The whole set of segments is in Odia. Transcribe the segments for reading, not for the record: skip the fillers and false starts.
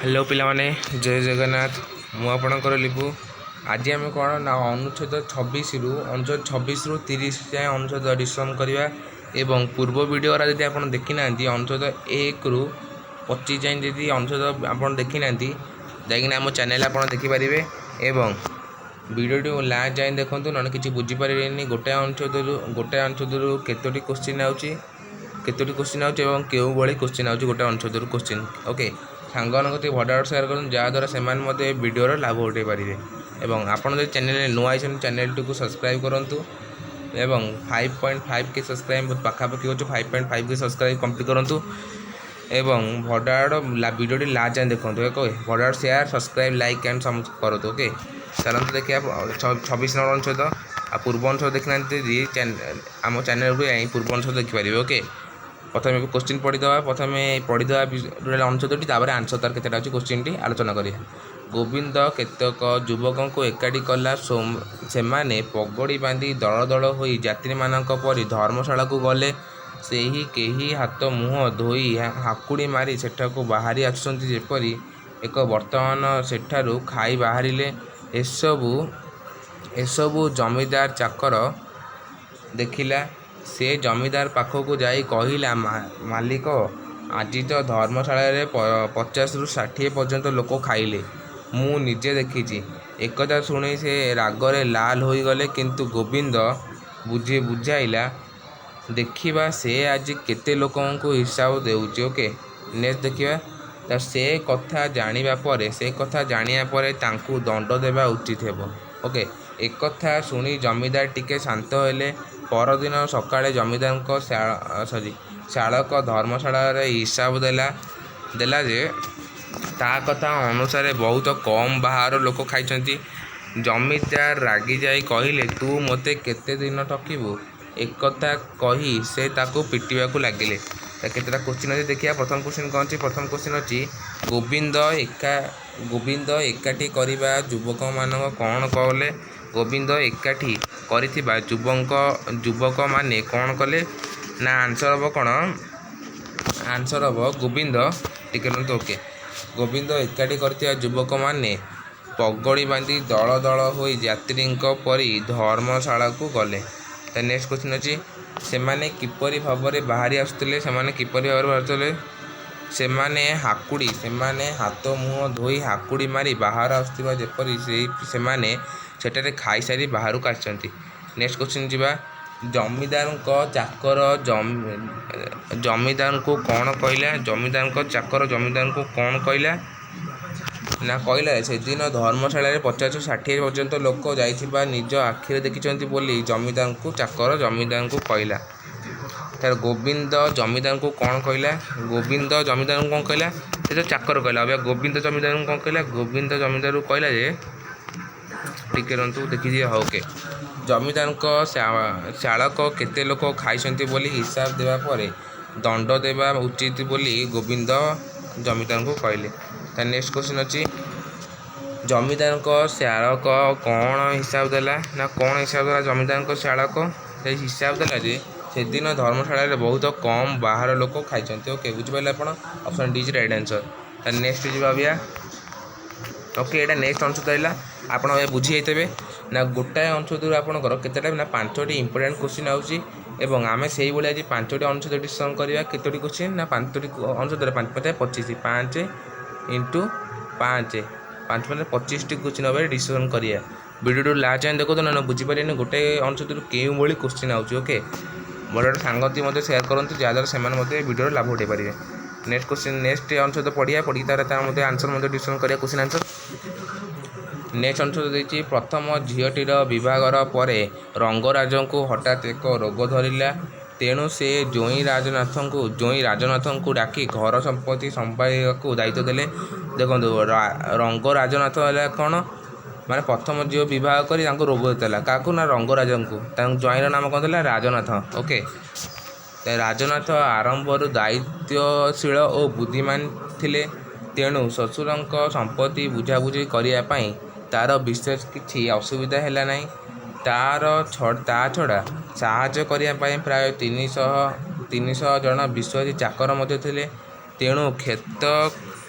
ହ୍ୟାଲୋ ପିଲାମାନେ, ଜୟ ଜଗନ୍ନାଥ। ମୁଁ ଆପଣଙ୍କର ଲିବୁ। ଆଜି ଆମେ କ'ଣ ନା ଅନୁଚ୍ଛେଦ 26ରୁ 30 ଯାଏଁ ଅନୁଚ୍ଛେଦ ଡିସ୍କସନ୍ କରିବା ଏବଂ ପୂର୍ବ ଭିଡ଼ିଓରା ଯଦି ଆପଣ ଦେଖିନାହାନ୍ତି, ଅନୁଚ୍ଛେଦ 1ରୁ 25 ଯାଏଁ ଯଦି ଅନୁଚ୍ଛେଦ ଆପଣ ଦେଖିନାହାନ୍ତି, ଯାଇକିନା ଆମ ଚ୍ୟାନେଲ୍ ଆପଣ ଦେଖିପାରିବେ ଏବଂ ଭିଡ଼ିଓଟି ଲାଷ୍ଟ ଯାଏଁ ଦେଖନ୍ତୁ, ନହେଲେ କିଛି ବୁଝିପାରିବେନି। ଗୋଟାଏ ଅନୁଚ୍ଛେଦରୁ କେତୋଟି କୋଶ୍ଚିନ୍ ଆଉଛି, କେତୋଟି କୋଶ୍ଚିନ୍ ଆଉଛି ଏବଂ କେଉଁ ଭଳି କୋଶ୍ଚିନ୍ ଆଉଛି ଗୋଟେ ଅନୁଚ୍ଛେଦରୁ କୋଶ୍ଚିନ୍। ଓକେ, ସାଙ୍ଗମାନଙ୍କ କତିକି ଫଟାଫଟ ସେୟାର କରନ୍ତୁ, ଯାହାଦ୍ୱାରା ସେମାନେ ମଧ୍ୟ ଏ ଭିଡ଼ିଓର ଲାଭ ଉଠାଇ ପାରିବେ। ଏବଂ ଆପଣ ଯଦି ଚ୍ୟାନେଲରେ ନୂଆ ଆଇଛନ୍ତି, ଚ୍ୟାନେଲଟିକୁ ସବସ୍କ୍ରାଇବ୍ କରନ୍ତୁ ଏବଂ 5.5K subscribe ପାଖାପାଖି ଅଛି, 5.5K subscribe complete କରନ୍ତୁ ଏବଂ ଫଟାଫଟ ଭିଡ଼ିଓଟି ଲାଷ୍ଟ ଯାଏଁ ଦେଖନ୍ତୁ। ଓକେ, ଫଟାଫଟ ସେୟାର, ସବସ୍କ୍ରାଇବ୍, ଲାଇକ୍ ଆଣ୍ଡ ସମସ୍ତ କରନ୍ତୁ। ଓକେ, ଚାଲନ୍ତୁ ଦେଖିବା 26 ନମ୍ବର ଅନୁଚ୍ଛେଦ। ଆଉ ପୂର୍ବ ଅନୁଚ୍ଛେଦ ଦେଖିନାହାନ୍ତି ଯଦି, ଆମ ଚ୍ୟାନେଲକୁ ଯାଇ ପୂର୍ବ ଅନୁଚ୍ଛେଦ ଦେଖିପାରିବେ। ଓକେ, ପ୍ରଥମେ କୋଶ୍ଚିନ୍ ପଢ଼ିଦେବା। ପ୍ରଥମେ ପଢ଼ିଦେବା ଟୋଟାଲ୍ ଅନୁଚ୍ଛେଦଟି, ତାପରେ ଆନ୍ସର୍ ତାର କେତେଟା ଅଛି କୋଶ୍ଚିନ୍ଟି ଆଲୋଚନା କରିବା। ଗୋବିନ୍ଦ କେତେକ ଯୁବକଙ୍କୁ ଏକାଠି କଲା। ସେମାନେ ପଗଡ଼ି ବାନ୍ଧି ଦଳ ଦଳ ହୋଇ ଯାତ୍ରୀମାନଙ୍କ ପରି ଧର୍ମଶାଳାକୁ ଗଲେ। ସେହି କେହି ହାତ ମୁହଁ ଧୋଇ ହାକୁଡ଼ି ମାରି ସେଠାକୁ ବାହାରି ଆସୁଛନ୍ତି ଯେପରି ଏକ ବର୍ତ୍ତମାନ ସେଠାରୁ ଖାଇ ବାହାରିଲେ। ଏସବୁ ଜମିଦାର ଚାକର ଦେଖିଲା। ସେ ଜମିଦାର ପାଖକୁ ଯାଇ କହିଲା, "ମାଲିକ, ଆଜି ତ ଧର୍ମଶାଳାରେ 50ରୁ 60 ପର୍ଯ୍ୟନ୍ତ ଲୋକ ଖାଇଲେ। ମୁଁ ନିଜେ ଦେଖିଛି।" ଏକଥା ଶୁଣି ସେ ରାଗରେ ଲାଲ ହୋଇଗଲେ। କିନ୍ତୁ ଗୋବିନ୍ଦ ବୁଝାଇଲା, "ଦେଖିବା, ସେ ଆଜି କେତେ ଲୋକଙ୍କୁ ହିସାବ ଦେଉଛି।" ଓକେ, ନେକ୍ସଟ ଦେଖିବା। ତ ସେ କଥା ଜାଣିବା ପରେ ତାଙ୍କୁ ଦଣ୍ଡ ଦେବା ଉଚିତ ହେବ। ଓକେ, ଏକଥା ଶୁଣି ଜମିଦାର ଟିକେ ଶାନ୍ତ ହେଲେ। ପରଦିନ ସକାଳେ ଜମିଦାରଙ୍କ ସରି ଶାଳକ ଧର୍ମଶାଳାରେ ହିସାବ ଦେଲା ଯେ ତା କଥା ଅନୁସାରେ ବହୁତ କମ୍ ବାହାର ଲୋକ ଖାଇଛନ୍ତି। ଜମିଦାର ରାଗିଯାଇ କହିଲେ, "ତୁ ମୋତେ କେତେ ଦିନ ଠକିବୁ?" ଏକଥା କହି ସେ ତାକୁ ପିଟିବାକୁ ଲାଗିଲେ। ତ କେତେଟା କୋଶ୍ଚିନ୍ ଅଛି ଦେଖିବା। ପ୍ରଥମ କୋଶ୍ଚିନ୍ କ'ଣ ଅଛି? ପ୍ରଥମ କୋଶ୍ଚିନ୍ ଅଛି, ଗୋବିନ୍ଦ ଏକାଠି କରିବା ଯୁବକମାନଙ୍କ କ'ଣ କଲେ? ଗୋବିନ୍ଦ ଏକାଠି କରିଥିବା ଯୁବକମାନେ କ'ଣ କଲେ? ନା ଆନ୍ସର୍ ହେବ କ'ଣ? ଆନ୍ସର୍ ହେବ ଗୋବିନ୍ଦ, ଟିକେ ରୁହନ୍ତୁ। ଓକେ, ଗୋବିନ୍ଦ ଏକାଠି କରିଥିବା ଯୁବକମାନେ ପଗଡ଼ି ବାନ୍ଧି ଦଳ ଦଳ ହୋଇ ଯାତ୍ରୀଙ୍କ ପରି ଧର୍ମଶାଳାକୁ ଗଲେ। ତା ନେକ୍ସଟ କ୍ୱେଶ୍ଚିନ୍ ଅଛି, ସେମାନେ କିପରି ଭାବରେ ବାହାରି ଆସୁଥିଲେ? ସେମାନେ କିପରି ଭାବରେ ବାହାରୁଥିଲେ? ସେମାନେ ହାତ ମୁହଁ ଧୋଇ ହାକୁଡ଼ି ମାରି ବାହାର ଆସୁଥିବା ଯେପରି ସେଇ ସେମାନେ ସେଠାରେ ଖାଇସାରି ବାହାରକୁ ଆସିଛନ୍ତି। ନେକ୍ସଟ କ୍ୱେଶ୍ଚିନ୍ ଯିବା। ଜମିଦାରଙ୍କ ଚାକର ଜମିଦାରଙ୍କୁ କ'ଣ କହିଲା? ଜମିଦାରଙ୍କ ଚାକର ଜମିଦାରଙ୍କୁ କ'ଣ କହିଲା? ନା କହିଲା, ସେଦିନ ଧର୍ମଶାଳାରେ 50ରୁ 60 ପର୍ଯ୍ୟନ୍ତ ଲୋକ ଯାଇଥିବା ନିଜ ଆଖିରେ ଦେଖିଛନ୍ତି ବୋଲି ଜମିଦାରଙ୍କୁ ଚାକର ଜମିଦାରଙ୍କୁ କହିଲା। ତାର ଗୋବିନ୍ଦ ଜମିଦାରଙ୍କୁ କ'ଣ କହିଲା? ଗୋବିନ୍ଦ ଜମିଦାରଙ୍କୁ କ'ଣ କହିଲା? ସେ ତ ଚାକର କହିଲା, ଅବିକା ଗୋବିନ୍ଦ ଜମିଦାରଙ୍କୁ କ'ଣ କହିଲା? ଗୋବିନ୍ଦ ଜମିଦାରକୁ କହିଲା ଯେ, ଟିକେ ରୁହନ୍ତୁ, ଦେଖିଦିଏ। ହଉ, ଓକେ, ଜମିଦାରଙ୍କ ଶାଳକ କେତେ ଲୋକ ଖାଇଛନ୍ତି ବୋଲି ହିସାବ ଦେବା ପରେ ଦଣ୍ଡ ଦେବା ଉଚିତ ବୋଲି ଗୋବିନ୍ଦ ଜମିଦାରଙ୍କୁ କହିଲେ। ତା ନେକ୍ସଟ କ୍ୱେଶ୍ଚିନ୍ ଅଛି, ଜମିଦାରଙ୍କ ଶାଳକ କ'ଣ ହିସାବ ଦେଲା? ନା କ'ଣ ହିସାବ ଦେଲା ଜମିଦାରଙ୍କ ଶାଳକ? ସେ ହିସାବ ଦେଲା ଯେ ସେଦିନ ଧର୍ମଶାଳାରେ ବହୁତ କମ୍ ବାହାର ଲୋକ ଖାଇଛନ୍ତି। ଓକେ, ବୁଝିପାରିଲେ ଆପଣ? Option D is right answer. ତା ନେକ୍ସଟ ଯିବା ଅବିକା। ଓକେ, ଏଇଟା ନେକ୍ସଟ ଅନୁଚ୍ଛେଦ ରହିଲା। ଆପଣ ଏବେ ବୁଝି ଯାଇଥିବେ ନା ଗୋଟାଏ ଅନୁଚ୍ଛେଦରୁ ଆପଣଙ୍କର କେତେଟା ନା ପାଞ୍ଚଟି ଇମ୍ପୋର୍ଟାଣ୍ଟ କୋଶ୍ଚିନ୍ ଆଉଛି ଏବଂ ଆମେ ସେଇଭଳି ଆଜି ପାଞ୍ଚଟି ଅନୁଚ୍ଛେଦ ଡିସ୍କସନ୍ କରିବା। କେତୋଟି କୋଶ୍ଚିନ୍? ନା ପାଞ୍ଚଟି ଅନୁଚ୍ଛେଦରେ 5 5 25, 5 ଇଣ୍ଟୁ 5, 5 5 25ଟି କୋଶ୍ଚିନ୍ ଉପରେ ଡିସ୍କସନ୍ କରିବା। ଭିଡ଼ିଓଟି ଲାଷ୍ଟ ଯାଏଁ ଦେଖନ୍ତୁ, ନହେଲେ ବୁଝିପାରିବେନି ଗୋଟେ ଅନୁଚ୍ଛେଦରୁ କେଉଁଭଳି କୋଶ୍ଚିନ୍ ଆଉଛି। ଓକେ, ବଡ଼ ବଡ଼ ସାଙ୍ଗତି ମଧ୍ୟ ସେୟାର କରନ୍ତୁ, ଯାହାଦ୍ୱାରା ସେମାନେ ମଧ୍ୟ ଏ ଭିଡ଼ିଓର ଲାଭ ଉଠାଇ ପାରିବେ। ନେକ୍ସଟ କୋଶ୍ଚିନ୍, ନେକ୍ସଟ ଅନୁଚ୍ଛେଦ ପଢ଼ିବା। ପଢ଼ିକି ତାର ତାର ମଧ୍ୟ ଆନ୍ସର୍ ମଧ୍ୟ ଡିସ୍କସନ୍ କରିବା, କୋଶ୍ଚିନ୍ ଆନ୍ସର୍। ନେକ୍ସଟ ଅନୁଚ୍ଛେଦ ଦେଇଛି, ପ୍ରଥମ ଝିଅଟିର ବିବାହଘର ପରେ ରଙ୍ଗରାଜଙ୍କୁ ହଠାତ୍ ଏକ ରୋଗ ଧରିଲା। ତେଣୁ ସେ ଜୋଇଁ ରାଜନାଥଙ୍କୁ ଡାକି ଘର ସମ୍ପତ୍ତି ସମ୍ଭାଳିବାକୁ ଦାୟିତ୍ୱ ଦେଲେ। ଦେଖନ୍ତୁ, ରଙ୍ଗରାଜନାଥ ହେଲା କ'ଣ? ମାନେ ପ୍ରଥମ ଝିଅ ବିବାହ କରି ତାଙ୍କୁ ରୋଗ ହେଇଥିଲା। କାହାକୁ? ନା ରଙ୍ଗରାଜଙ୍କୁ। ତାଙ୍କ ଜ୍ୱାଇଁର ନାମ କ'ଣ ଥିଲା? ରାଜନାଥ। ଓକେ, ରାଜନାଥ ଆରମ୍ଭରୁ ଦାୟିତ୍ୱଶୀଳ ଓ ବୁଦ୍ଧିମାନ ଥିଲେ। ତେଣୁ ଶ୍ୱଶୁରଙ୍କ ସମ୍ପତ୍ତି ବୁଝାବୁଝି କରିବା ପାଇଁ ତାର ବିଶେଷ କିଛି ଅସୁବିଧା ହେଲା ନାହିଁ। ତା ଛଡ଼ା ସାହାଯ୍ୟ କରିବା ପାଇଁ ପ୍ରାୟ 300 ଜଣ ବିଶ୍ୱାସୀ ଚାକର ମଧ୍ୟ ଥିଲେ। ତେଣୁ କ୍ଷେତ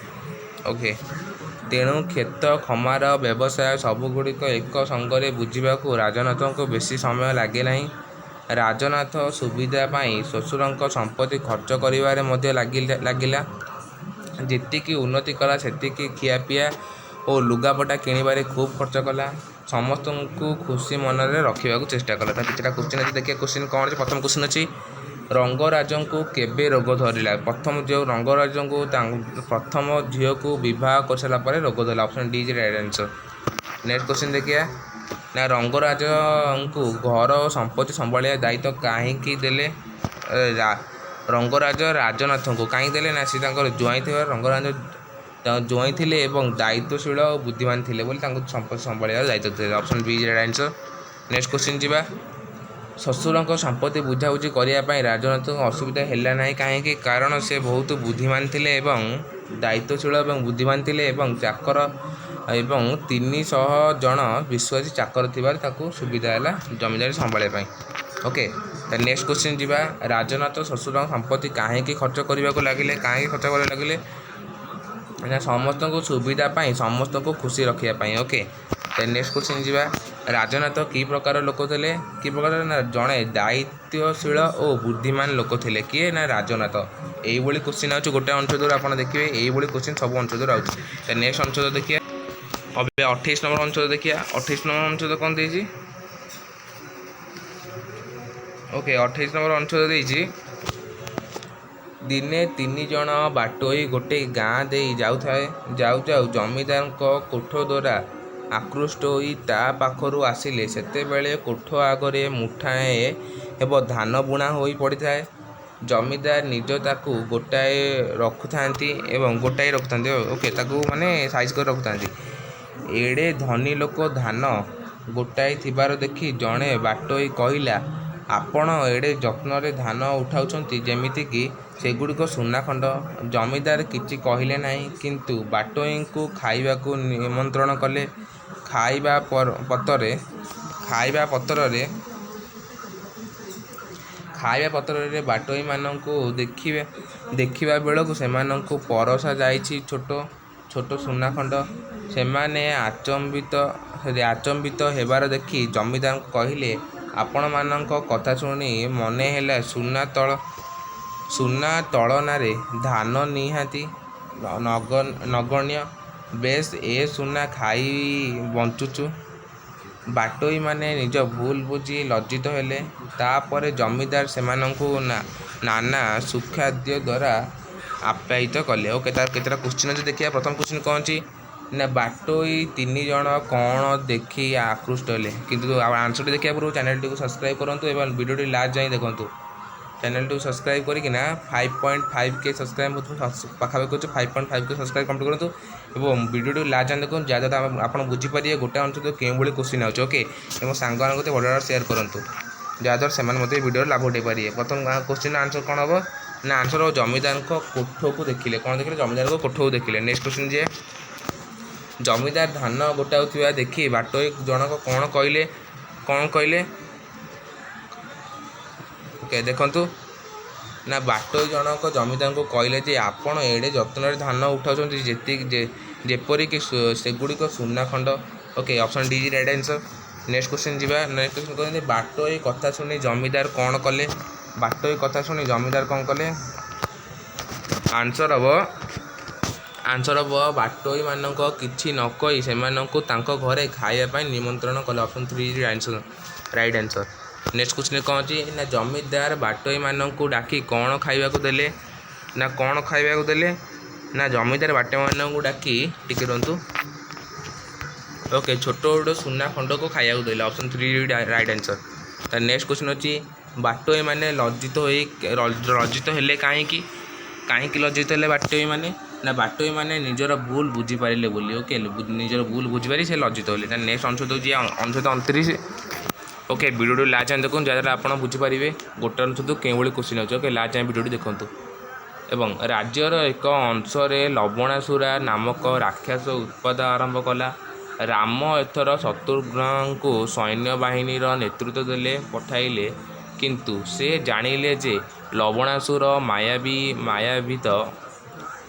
ଓକେ, ତେଣୁ କ୍ଷେତ, ଖମାର, ବ୍ୟବସାୟ ସବୁଗୁଡ଼ିକ ଏକ ସଙ୍ଗରେ ବୁଝିବାକୁ ରାଜନାଥଙ୍କୁ ବେଶୀ ସମୟ ଲାଗେ ନାହିଁ। ରାଜନାଥ ସୁବିଧା ପାଇଁ ଶ୍ୱଶୁରଙ୍କ ସମ୍ପତ୍ତି ଖର୍ଚ୍ଚ କରିବାରେ ମଧ୍ୟ ଲାଗିଲା। ଯେତିକି ଉନ୍ନତି କଲା ସେତିକି ଖିଆପିଆ ଓ ଲୁଗାପଟା କିଣିବାରେ ଖୁବ୍ ଖର୍ଚ୍ଚ କଲା। ସମସ୍ତଙ୍କୁ ଖୁସି ମନରେ ରଖିବାକୁ ଚେଷ୍ଟା କଲା। ତା କିଛିଟା କୋଶ୍ଚିନ୍ ଅଛି, ଦେଖିବା କୋଶ୍ଚିନ୍ କ'ଣ ଅଛି। ପ୍ରଥମ କୋଶ୍ଚିନ୍ ଅଛି, ରଙ୍ଗରାଜଙ୍କୁ କେବେ ରୋଗ ଧରିଲା? ପ୍ରଥମ ଯେଉଁ ରଙ୍ଗରାଜଙ୍କୁ ପ୍ରଥମ ଝିଅକୁ ବିବାହ କରିସାରିଲା ପରେ ରୋଗ ଧରିଲା। Option D is right answer. Next question ଦେଖିବା ନା, ରଙ୍ଗରାଜଙ୍କୁ ଘର ଓ ସମ୍ପତ୍ତି ସମ୍ଭାଳିବା ଦାୟିତ୍ୱ କାହିଁକି ଦେଲେ? ରଙ୍ଗରାଜ ରାଜନାଥଙ୍କୁ କାହିଁକି ଦେଲେ ନା, ସେ ତାଙ୍କର ଜ୍ୱାଇଁ ଥିବାରୁ, ରଙ୍ଗରାଜ ଜ୍ୱାଇଁ ଥିଲେ ଏବଂ ଦାୟିତ୍ୱଶୀଳ ଓ ବୁଦ୍ଧିମାନ ଥିଲେ ବୋଲି ତାଙ୍କୁ ସମ୍ପତ୍ତି ସମ୍ଭାଳିବାର ଦାୟିତ୍ୱ ଥିଲେ। Option B is right answer. Next question ଯିବା। ଶ୍ୱଶୁରଙ୍କ ସମ୍ପତ୍ତି ବୁଝାବୁଝି କରିବା ପାଇଁ ରାଜନାଥଙ୍କୁ ଅସୁବିଧା ହେଲା ନାହିଁ କାହିଁକି? କାରଣ ସେ ବହୁତ ବୁଦ୍ଧିମାନ ଥିଲେ ଏବଂ ଦାୟିତ୍ୱଶୀଳ ଏବଂ ବୁଦ୍ଧିମାନ ଥିଲେ ଏବଂ ଚାକର ଏବଂ 300 ଜଣ ବିଶ୍ୱାସୀ ଚାକର ଥିବାରୁ ତାକୁ ସୁବିଧା ହେଲା ଜମିଦାରୀ ସମ୍ଭାଳିବା ପାଇଁ। ଓକେ, ତା ନେକ୍ସଟ କୋଶ୍ଚିନ୍ ଯିବା। ରାଜନାଥ ଶ୍ୱଶୁରଙ୍କ ସମ୍ପତ୍ତି କାହିଁକି ଖର୍ଚ୍ଚ କରିବାକୁ ଲାଗିଲେ? କାହିଁକି ଖର୍ଚ୍ଚ କରିବାକୁ ଲାଗିଲେ ନା, ସମସ୍ତଙ୍କୁ ସୁବିଧା ପାଇଁ, ସମସ୍ତଙ୍କୁ ଖୁସି ରଖିବା ପାଇଁ। ଓକେ, ତ ନେକ୍ସଟ କୋଶ୍ଚିନ୍ ଯିବା। ରାଜନାଥ କି ପ୍ରକାର ଲୋକ ଥିଲେ? କି ପ୍ରକାର ନା, ଜଣେ ଦାୟିତ୍ୱଶୀଳ ଓ ବୁଦ୍ଧିମାନ ଲୋକ ଥିଲେ। କିଏ ନା, ରାଜନାଥ। ଏଇଭଳି କୋଶ୍ଚିନ୍ ଆଉଛି ଗୋଟେ ଅନୁଚ୍ଛେଦରୁ। ଆପଣ ଦେଖିବେ, ଏଇଭଳି କୋଶ୍ଚିନ୍ ସବୁ ଅନୁଚ୍ଛେଦରୁ ଆଉଛି। ତ ନେକ୍ସଟ ଅନୁଚ୍ଛେଦ ଦେଖିବା। ଏବେ 28 ନମ୍ବର ଅନୁଚ୍ଛେଦ ଦେଖିବା। 28 ନମ୍ବର ଅନୁଚ୍ଛେଦ କ'ଣ ଦେଇଛି? ଓକେ, 28 ନମ୍ବର ଅନୁଚ୍ଛେଦ ଦେଇଛି, ଦିନେ ତିନି ଜଣ ବାଟୋଇ ଗୋଟେ ଗାଁ ଦେଇ ଯାଉଥାଏ। ଯାଉ ଯାଉ ଜମିଦାରଙ୍କ କୋଠ ଦ୍ୱାରା ଆକୃଷ୍ଟ ହୋଇ ତା ପାଖରୁ ଆସିଲେ। ସେତେବେଳେ କୋଠ ଆଗରେ ମୁଠାଏ ହେବ ଧାନ ବୁଣା ହୋଇ ପଡ଼ିଥାଏ। ଜମିଦାର ନିଜେ ତାକୁ ଗୋଟାଇ ରଖୁଥାନ୍ତି ଏବଂ ଗୋଟାଇ ରଖୁଥାନ୍ତି। ଓକେ, ତାକୁ ମାନେ ସାଇଜ୍ କରି ରଖୁଥାନ୍ତି। ଏଡ଼େ ଧନୀ ଲୋକ ଧାନ ଗୋଟାଇ ଥିବାର ଦେଖି ଜଣେ ବାଟୋଇ କହିଲା, "ଆପଣ ଏଡ଼େ ଯତ୍ନରେ ଧାନ ଉଠାଉଛନ୍ତି, ଯେମିତିକି ସେଗୁଡ଼ିକ ସୁନାଖଣ୍ଡ।" ଜମିଦାର କିଛି କହିଲେ ନାହିଁ, କିନ୍ତୁ ବାଟୋଇଙ୍କୁ ଖାଇବାକୁ ନିମନ୍ତ୍ରଣ କଲେ। ଖାଇବା ପତରରେ ବାଟୋଇମାନଙ୍କୁ ଦେଖିବା ବେଳକୁ ସେମାନଙ୍କୁ ପରସା ଯାଇଛି ଛୋଟ ଛୋଟ ସୁନାଖଣ୍ଡ। ସେମାନେ ଆଚମ୍ବିତ ହେବାର ଦେଖି ଜମିଦାର କହିଲେ, "ଆପଣମାନଙ୍କ କଥା ଶୁଣି ମନେହେଲା ସୁନା ତଳନାରେ ଧାନ ନିହାତି ନଗଣ୍ୟ। ବେଶ୍, ଏ ସୁନା ଖାଇ ବଞ୍ଚୁଛୁ।" ବାଟୋଇମାନେ ନିଜ ଭୁଲ ବୁଝି ଲଜ୍ଜିତ ହେଲେ। ତା'ପରେ ଜମିଦାର ସେମାନଙ୍କୁ ନାନା ସୁଖାଦ୍ୟ ଦ୍ୱାରା ଆପ୍ୟାୟିତ କଲେ। ଓକେ, ତାର କେତେଟା କୋଶ୍ଚିନ୍ ଅଛି ଦେଖିବା। ପ୍ରଥମ କୋଶ୍ଚିନ୍ କ'ଣ ଅଛି ନା, ବାଟୋଇ ତିନି ଜଣ କ'ଣ ଦେଖି ଆକୃଷ୍ଟ ହେଲେ? କିନ୍ତୁ ଆନ୍ସରଟି ଦେଖିବା ପୂର୍ବରୁ ଚ୍ୟାନେଲଟିକୁ ସବସ୍କ୍ରାଇବ୍ କରନ୍ତୁ ଏବଂ ଭିଡ଼ିଓଟି ଲାଷ୍ଟ ଯାଏଁ ଦେଖନ୍ତୁ। ଚ୍ୟାନେଲଟିକୁ ସବସ୍କ୍ରାଇବ୍ କରିକିନା 5.5K subscribe ପାଖାପାଖି ଅଛି, 5.5K subscribe complete କରନ୍ତୁ ଏବଂ ଭିଡ଼ିଓଟି ଲାଷ୍ଟ ଯାଏଁ ଦେଖନ୍ତୁ, ଯାହାଦ୍ୱାରା ଆପଣ ବୁଝିପାରିବେ ଗୋଟେ ଅନୁଚ୍ଛେଦ କେଉଁଭଳି କୋଶ୍ଚିନ୍ ଆଉଛି। ଓକେ, ଏବଂ ସାଙ୍ଗମାନଙ୍କୁ ବଡ଼ ବଡ଼ ସେୟାର କରନ୍ତୁ, ଯାହାଦ୍ୱାରା ସେମାନେ ମଧ୍ୟ ଏ ଭିଡ଼ିଓର ଲାଭ ଉଠାଇ ପାରିବେ। ପ୍ରଥମ କୋଶ୍ଚିନ୍ର ଆନ୍ସର କ'ଣ ହେବ ନା, ଆନ୍ସର ହେବ ଜମିଦାରଙ୍କ କୋଠକୁ ଦେଖିଲେ। କ'ଣ ଦେଖିଲେ? ଜମିଦାରଙ୍କ କୋଠକୁ ଦେଖିଲେ। ନେକ୍ସଟ କୋଶ୍ଚିନ୍ ଯିଏ, ଜମିଦାର ଧାନ ଗୋଟାଉଥିବା ଦେଖି ବାଟୋଇ ଜଣକ କ'ଣ କହିଲେ? କ'ଣ କହିଲେ? ଓକେ, ଦେଖନ୍ତୁ ନା, ବାଟୋଇ ଜଣକ ଜମିଦାରଙ୍କୁ କହିଲେ ଯେ, "ଆପଣ ଏଡ଼େ ଯତ୍ନରେ ଧାନ ଉଠାଉଛନ୍ତି ଯେତିକି ଯେପରିକି ସେଗୁଡ଼ିକ ସୁନା ଖଣ୍ଡ।" Okay, option D is right answer. Next question ଯିବା। ନେକ୍ସଟ କୋଶ୍ଚିନ୍ କହୁଛନ୍ତି, ବାଟୋଇ କଥା ଶୁଣି ଜମିଦାର କ'ଣ କଲେ? ବାଟୋଇ କଥା ଶୁଣି ଜମିଦାର କ'ଣ କଲେ? ଆନ୍ସର ହେବ, ବାଟୋଇମାନଙ୍କ କିଛି ନ କହି ସେମାନଙ୍କୁ ତାଙ୍କ ଘରେ ଖାଇବା ପାଇଁ ନିମନ୍ତ୍ରଣ କଲେ। Option three answer right answer. Next question କ'ଣ ଅଛି ନା, ଜମିଦାର ବାଟୋଇମାନଙ୍କୁ ଡାକି କ'ଣ ଖାଇବାକୁ ଦେଲେ? ନା, କ'ଣ ଖାଇବାକୁ ଦେଲେ ନା, ଜମିଦାର ବାଟୋଇମାନଙ୍କୁ ଡାକି, ଟିକେ ରୁହନ୍ତୁ, ଓକେ, ଛୋଟ ଛୋଟ ସୁନା ଖଣ୍ଡକୁ ଖାଇବାକୁ ଦେଲେ। Option three right answer. ତା ନେକ୍ସଟ କୋଶ୍ଚିନ୍ ଅଛି, ବାଟୋଇମାନେ ଲଜ୍ଜିତ ହେଲେ କାହିଁକି? କାହିଁକି ଲଜ୍ଜିତ ହେଲେ ବାଟୋଇମାନେ ନା, ବାଟୋଇମାନେ ନିଜର ଭୁଲ ବୁଝିପାରିଲେ ବୋଲି। ଓକେ, ନିଜର ଭୁଲ ବୁଝିପାରି ସେ ଲଜ୍ଜିତ ହେଲେ। ତା ନେକ୍ସଟ ଅନୁଚ୍ଛେଦ ହେଉଛି ଅନୁଚ୍ଛେଦ 29। ଓକେ, ଭିଡ଼ିଓଟି ଲାଷ୍ଟ ଯାଏଁ ଦେଖନ୍ତୁ, ଯାହାଦ୍ୱାରା ଆପଣ ବୁଝିପାରିବେ ଗୋଟେ ଅନୁଚ୍ଛେଦ କେଉଁଭଳି କୋଶ୍ଚିନ୍ ଅଛି। ଓକେ, ଲାଷ୍ଟ ଯାଏଁ ଭିଡ଼ିଓଟି ଦେଖନ୍ତୁ। ଏବଂ ରାଜ୍ୟର ଏକ ଅଂଶରେ ଲବଣାସୁରା ନାମକ ରାକ୍ଷସ ଉତ୍ପାତ ଆରମ୍ଭ କଲା। ରାମ ଏଥର ଶତ୍ରୁଘ୍ନଙ୍କୁ ସୈନ୍ୟବାହିନୀର ନେତୃତ୍ୱ ଦେଲେ ପଠାଇଲେ। କିନ୍ତୁ ସେ ଜାଣିଲେ ଯେ ଲବଣାସୁର ମାୟାବୀ। ମାୟାବିତ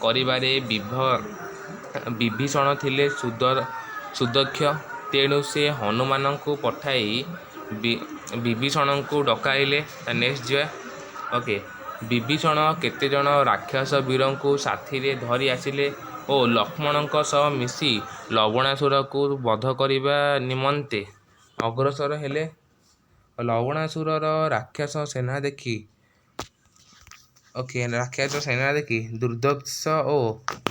କରିବାରେ ବିଭୀଷଣ ଥିଲେ ସୁଦକ୍ଷ। ତେଣୁ ସେ ହନୁମାନଙ୍କୁ ପଠାଇ ବିଭୀଷଣଙ୍କୁ ଡକାଇଲେ। ନେକ୍ସଟ ଯିବା। ଓକେ, ବିଭୀଷଣ କେତେଜଣ ରାକ୍ଷସ ବୀରଙ୍କୁ ସାଥିରେ ଧରି ଆସିଲେ ଓ ଲକ୍ଷ୍ମଣଙ୍କ ସହ ମିଶି ଲବଣାସୁରକୁ ବଧ କରିବା ନିମନ୍ତେ ଅଗ୍ରସର ହେଲେ। ଲବଣାସୁରର ରାକ୍ଷସ ସେନା ଦେଖି, ଓକେ, ରାକ୍ଷସ ସେନା ଦେଖି ଦୁର୍ଦ୍ଧର୍ଷ ଓ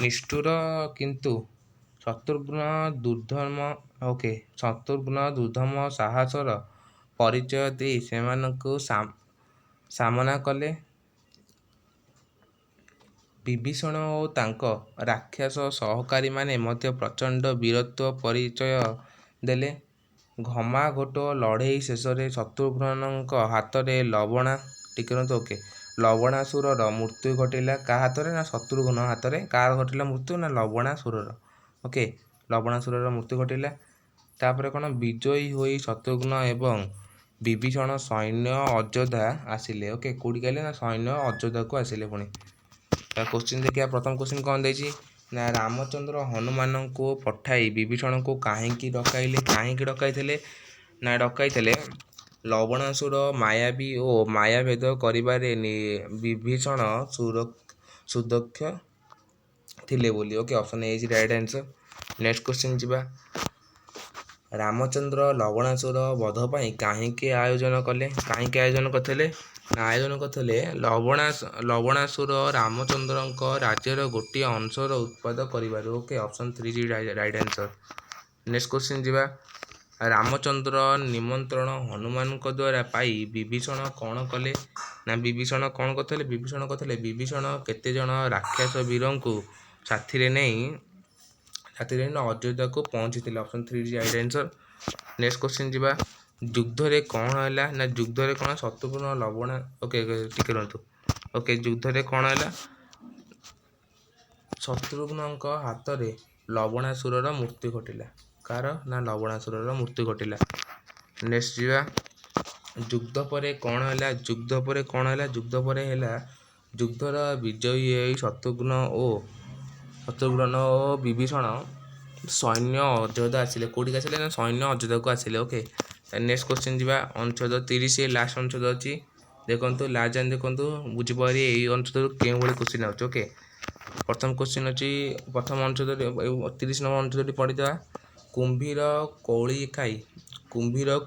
ନିଷ୍ଠୁର, କିନ୍ତୁ ଶତ୍ରୁଘ୍ନ ଦୁର୍ଦ୍ଦମ, ଓକେ, ଶତ୍ରୁଘ୍ନ ଦୁର୍ଦ୍ଦମ ସାହସର ପରିଚୟ ଦେଇ ସେମାନଙ୍କୁ ସାମନା କଲେ। ବିଭୀଷଣ ଓ ତାଙ୍କ ରାକ୍ଷସ ସହକାରୀମାନେ ମଧ୍ୟ ପ୍ରଚଣ୍ଡ ବୀରତ୍ୱ ପରିଚୟ ଦେଲେ। ଘମାଘୋଟ ଲଢ଼େଇ ଶେଷରେ ଶତ୍ରୁଘ୍ନଙ୍କ ହାତରେ ଲବଣା, ଟିକେ ରୁହନ୍ତୁ, ଓକେ, ଲବଣାସୁରର ମୃତ୍ୟୁ ଘଟିଲା। କାହା ହାତରେ ନା ଶତ୍ରୁଘ୍ନ ହାତରେ। କାହାର ଘଟିଲା ମୃତ୍ୟୁ ନା ଲବଣାସୁରର। ଓକେ, ଲବଣାସୁରର ମୃତ୍ୟୁ ଘଟିଲା। ତାପରେ କ'ଣ? ବିଜୟୀ ହୋଇ ଶତ୍ରୁଘ୍ନ ଏବଂ ବିଭୀଷଣ ସୈନ୍ୟ ଅଯୋଧ୍ୟା ଆସିଲେ। ଓକେ, କୋଉଠିକି ଆସିଲେ ନା ସୈନ୍ୟ ଅଯୋଧ୍ୟାକୁ ଆସିଲେ। ପୁଣି କୋଶ୍ଚିନ୍ ଦେଖିବା। ପ୍ରଥମ କୋଶ୍ଚିନ୍ କ'ଣ ଦେଇଛି ନା, ରାମଚନ୍ଦ୍ର ହନୁମାନଙ୍କୁ ପଠାଇ ବିଭୀଷଣକୁ କାହିଁକି ଡକାଇଲେ? କାହିଁକି ଡକାଇଥିଲେ ନା ଡକାଇଥିଲେ ଲବଣାସୁର ମାୟାବୀ ଓ ମାୟାଭେଦ କରିବାରେ ବିଭୀଷଣ ସୁଦକ୍ଷ ଥିଲେ ବୋଲି। Okay, option A is right answer. Next question ଯିବା। ରାମଚନ୍ଦ୍ର ଲବଣାସୁର ବଧ ପାଇଁ କାହିଁକି ଆୟୋଜନ କଲେ? କାହିଁକି ଆୟୋଜନ କରିଥିଲେ ନା ଆୟୋଜନ କରିଥିଲେ ଲବଣାସୁର ରାମଚନ୍ଦ୍ରଙ୍କ ରାଜ୍ୟର ଗୋଟିଏ ଅଂଶର ଉତ୍ପାତ କରିବାରୁ। Okay, option three is right answer. Next question ଯିବା। ରାମଚନ୍ଦ୍ର ନିମନ୍ତ୍ରଣ ହନୁମାନଙ୍କ ଦ୍ୱାରା ପାଇ ବିଭୀଷଣ କ'ଣ କଲେ ନା ବିଭୀଷଣ କ'ଣ କରିଥିଲେ? ବିଭୀଷଣ କରିଥିଲେ, ବିଭୀଷଣ କେତେଜଣ ରାକ୍ଷସ ବୀରଙ୍କୁ ସାଥିରେ ନେଇ ଅଯୋଧ୍ୟାକୁ ପହଞ୍ଚିଥିଲେ। Option three is right answer. Next question ଯିବା। ଯୁଦ୍ଧରେ କ'ଣ ହେଲା ନା ଯୁଦ୍ଧରେ କ'ଣ ଶତ୍ରୁଘ୍ନ ଲବଣା, ଓକେ, ଟିକେ ରୁହନ୍ତୁ, ଓକେ, ଯୁଦ୍ଧରେ କ'ଣ ହେଲା? ଶତ୍ରୁଘ୍ନଙ୍କ ହାତରେ ଲବଣାସୁରର ମୃତ୍ୟୁ ଘଟିଲା। କାହାର ନା ଲବଣାସୁରର ମୃତ୍ୟୁ ଘଟିଲା। ନେକ୍ସଟ ଯିବା। ଯୁଦ୍ଧ ପରେ କ'ଣ ହେଲା? ଯୁଦ୍ଧ ପରେ କ'ଣ ହେଲା? ଯୁଦ୍ଧ ପରେ ହେଲା ଯୁଦ୍ଧର ବିଜୟୀ ହୋଇ ଶତ୍ରୁଘ୍ନ ଓ ବିଭୀଷଣ ସୈନ୍ୟ ଅଯୋଧ୍ୟା ଆସିଲେ। କୋଉଠିକି ଆସିଲେ ନା ସୈନ୍ୟ ଅଯୋଧ୍ୟାକୁ ଆସିଲେ। ଓକେ, ନେକ୍ସଟ କ୍ୱେଶ୍ଚିନ୍ ଯିବା। ଅନୁଚ୍ଛେଦ 30, ଲାଷ୍ଟ ଅନୁଚ୍ଛେଦ ଅଛି। ଦେଖନ୍ତୁ, ଲାଷ୍ଟ ଯାଏଁ ଦେଖନ୍ତୁ, ବୁଝିପାରିବେ ଏଇ ଅନୁଚ୍ଛେଦରୁ କେଉଁଭଳି କ୍ୱେଶ୍ଚିନ୍ ଆଉଛି। ଓକେ, ପ୍ରଥମ କ୍ୱେଶ୍ଚିନ୍ ଅଛି, ପ୍ରଥମ ଅନୁଚ୍ଛେଦରେ 30 ନମ୍ବର ଅନୁଚ୍ଛେଦଟି ପଢ଼ିଦେବା। କୁମ୍ଭୀର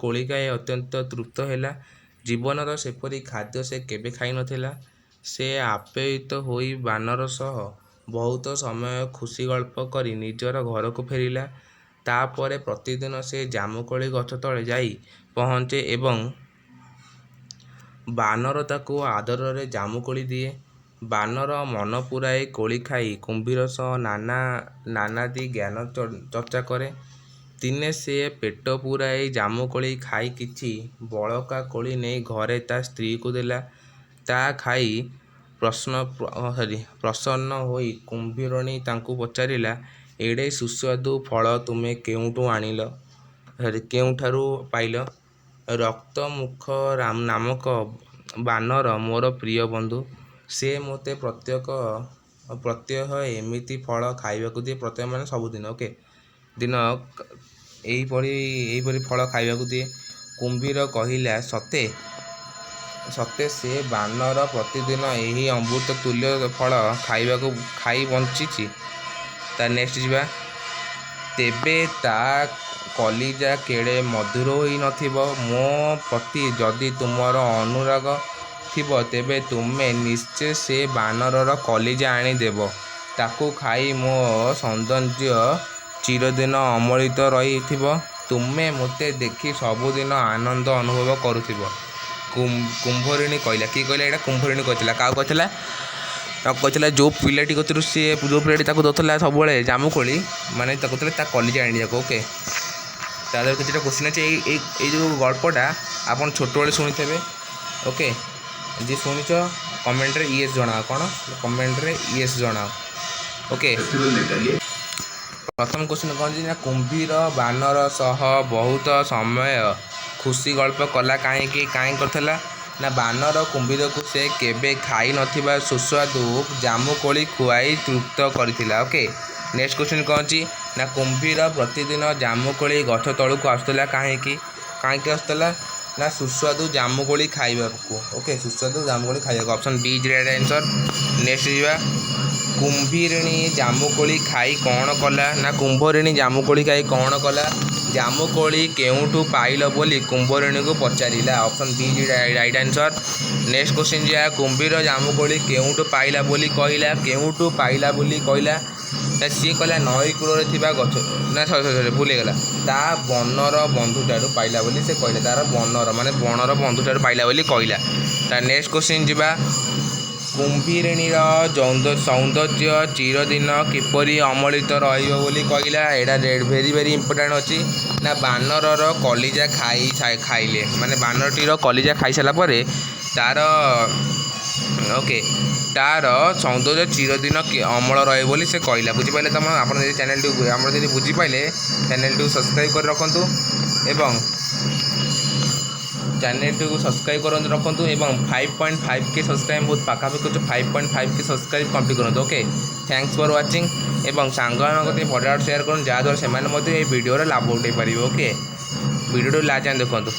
କୋଳି ଖାଇ ଅତ୍ୟନ୍ତ ତୃପ୍ତ ହେଲା। ଜୀବନରେ ସେପରି ଖାଦ୍ୟ ସେ କେବେ ଖାଇନଥିଲା। ସେ ଆପ୍ୟାୟିତ ହୋଇ ବାନର ସହ ବହୁତ ସମୟ ଖୁସି ଗଳ୍ପ କରି ନିଜର ଘରକୁ ଫେରିଲା। ତାପରେ ପ୍ରତିଦିନ ସେ ଜାମୁକୋଳି ଗଛ ତଳେ ଯାଇ ପହଞ୍ଚେ ଏବଂ ବାନର ତାକୁ ଆଦରରେ ଜାମୁକୋଳି ଦିଏ। ବାନର ମନ ପୂରାଇ କୋଳି ଖାଇ କୁମ୍ଭୀର ସହ ନାନାଦି ଜ୍ଞାନ ଚର୍ଚ୍ଚା କରେ। ଦିନେ ସେ ପେଟ ପୂରାଇ ଜାମୁକୋଳି ଖାଇ କିଛି ବଳକା କୋଳି ନେଇ ଘରେ ତା ସ୍ତ୍ରୀକୁ ଦେଲା। ତା ଖାଇ ପ୍ରସନ୍ନ ହୋଇ କୁମ୍ଭୀରିଣୀ ତାକୁ ପଚାରିଲା, "ଏଡ଼େ ସୁସ୍ୱାଦୁ ଫଳ ତୁମେ କେଉଁଠୁ ଆଣିଲ, ସରି, କେଉଁଠାରୁ ପାଇଲ?" "ରକ୍ତମୁଖ ନାମକ ବାନର ମୋର ପ୍ରିୟ ବନ୍ଧୁ। ସେ ମୋତେ ପ୍ରତ୍ୟହ ଏମିତି ଫଳ ଖାଇବାକୁ ଦିଏ।" ପ୍ରତ୍ୟହ ମାନେ ସବୁଦିନ, ଓକେ, ଦିନ ଏହିପରି ଫଳ ଖାଇବାକୁ ଦିଏ। କୁମ୍ଭୀର କହିଲା, "ସତେ? ସତେ ସେ ବାନର ପ୍ରତିଦିନ ଏହି ଅମୃତ ତୁଲ୍ୟ ଫଳ ଖାଇ ବଞ୍ଚିଛି?" ତା ନେକ୍ସଟ ଯିବା। "ତେବେ ତା କଲିଜା କେଡ଼େ ମଧୁର ହୋଇ ନଥିବ? ମୋ ପ୍ରତି ଯଦି ତୁମର ଅନୁରାଗ ଥିବ, ତେବେ ତୁମେ ନିଶ୍ଚେ ସେ ବାନରର କଲିଜା ଆଣି ଦେବ। ତାକୁ ଖାଇ ମୋ ସୌନ୍ଦର୍ଯ୍ୟ ଚିରଦିନ ଅମଳିନ ରହିଥିବ। ତୁମେ ମୋତେ ଦେଖି ସବୁଦିନ ଆନନ୍ଦ ଅନୁଭବ କରୁଥିବ।" କୁମ୍ଭରିଣୀ କହିଲା। କିଏ କହିଲା ଏଇଟା? କୁମ୍ଭରିଣୀ କହିଥିଲା। କାହାକୁ କହିଥିଲା? ତାକୁ କହିଥିଲା ଯେଉଁ ପିଲାଟି କତିରୁ ସିଏ, ଯେଉଁ ପିଲାଟି ତାକୁ ଦେଉଥିଲା ସବୁବେଳେ ଜାମୁକୋଳି, ମାନେ ତାକୁ କହୁଥିଲା ତା କଲିଜା ଆଣିବାକୁ। ଓକେ, ତା ଦେହରେ କିଛିଟା କୋଶ୍ଚିନ୍ ଅଛି। ଏଇ ଯେଉଁ ଗଳ୍ପଟା ଆପଣ ଛୋଟବେଳେ ଶୁଣିଥିବେ। ଓକେ, ଯିଏ ଶୁଣିଛ କମେଣ୍ଟରେ ୟେସ୍ ଜଣାଅ। କ'ଣ? କମେଣ୍ଟରେ ୟେସ୍ ଜଣାଅ। ଓକେ, ପ୍ରଥମ କ୍ୱେଶ୍ଚିନ୍ କ'ଣ ଅଛି ନା, କୁମ୍ଭୀର ବାନର ସହ ବହୁତ ସମୟ ଖୁସି ଗଳ୍ପ କଲା କାହିଁକି? କାହିଁକି କରିଥିଲା ନା ବାନର କୁମ୍ଭୀରକୁ ସେ କେବେ ଖାଇ ନଥିବା ସୁସ୍ୱାଦୁ ଜାମୁକୋଳି ଖୁଆଇ ତୃପ୍ତ କରିଥିଲା। ଓକେ, ନେକ୍ସଟ କ୍ୱେଶ୍ଚିନ୍ କ'ଣ ଅଛି ନା, କୁମ୍ଭୀର ପ୍ରତିଦିନ ଜାମୁକୋଳି ଗଛ ତଳକୁ ଆସୁଥିଲା କାହିଁକି? କାହିଁକି ଆସୁଥିଲା ନା, ସୁସ୍ୱାଦୁ ଜାମୁକୋଳି ଖାଇବାକୁ। ଓକେ, ସୁସ୍ୱାଦୁ ଜାମୁକୋଳି ଖାଇବାକୁ। Option B is right answer. Next ଯିବା। କୁମ୍ଭୀରିଣୀ ଜାମୁକୋଳି ଖାଇ କ'ଣ କଲା ନା, କୁମ୍ଭରିଣୀ ଜାମୁକୋଳି ଖାଇ କ'ଣ କଲା? ଜାମୁକୋଳି କେଉଁଠୁ ପାଇଲ ବୋଲି କୁମ୍ଭରିଣୀକୁ ପଚାରିଲା। Option B is right answer. Next question ଯିବା। କୁମ୍ଭୀର ଜାମୁକୋଳି କେଉଁଠୁ ପାଇଲା ବୋଲି କହିଲା? କେଉଁଠୁ ପାଇଲା ବୋଲି କହିଲା ନା, ସିଏ କହିଲା ନଈ କୂଳରେ ଥିବା ଗଛ ନା, ସରି ସରି ସରି, ଭୁଲ ହେଇଗଲା। ତା ବନର ବନ୍ଧୁଠାରୁ ପାଇଲା ବୋଲି ସେ କହିଲା। ତାର ବନର ମାନେ ବଣର ବନ୍ଧୁଠାରୁ ପାଇଲା ବୋଲି କହିଲା। ତା ନେକ୍ସଟ କ୍ୱେଶ୍ଚିନ୍ ଯିବା। କୁମ୍ଭୀରିଣୀର ସୌନ୍ଦର୍ଯ୍ୟ ଚିରଦିନ କିପରି ଅମଳିତ ରହିବ ବୋଲି କହିଲା? ଏଇଟା ଭେରି ଭେରି ଇମ୍ପୋର୍ଟାଣ୍ଟ ଅଛି ନା, ବାନରର କଲିଜା ଖାଇଲେ, ମାନେ ବାନରଟିର କଲିଜା ଖାଇସାରିଲା ପରେ ତାର, ଓକେ, ତାର ସୌନ୍ଦର୍ଯ୍ୟ ଚିରଦିନ ଅମଳ ରହିବ ବୋଲି ସେ କହିଲା। ବୁଝିପାରିଲେ ତମ ଆପଣ? ଯଦି ଚ୍ୟାନେଲଟିକୁ ଆପଣ ଯଦି ବୁଝିପାରିଲେ, ଚ୍ୟାନେଲଟିକୁ ସବସ୍କ୍ରାଇବ୍ କରି ରଖନ୍ତୁ ଏବଂ ଚ୍ୟାନେଲଟିକୁ ସବସ୍କ୍ରାଇବ୍ କରନ୍ତୁ ରଖନ୍ତୁ ଏବଂ 5.5K subscribe ବହୁତ ପାଖାପାଖି ଅଛି। 5.5K subscribe complete କରନ୍ତୁ। ଓକେ, thanks for watching ଏବଂ ସାଙ୍ଗମାନଙ୍କ କତିକି ଫଟାଫଟ ସେୟାର କରନ୍ତୁ, ଯାହାଦ୍ୱାରା ସେମାନେ ମଧ୍ୟ ଏହି ଭିଡ଼ିଓର ଲାଭ ଉଠାଇ ପାରିବେ। ଓକେ, ଭିଡ଼ିଓଟିକୁ ଲାଷ୍ଟ ଯାଏଁ ଦେଖନ୍ତୁ।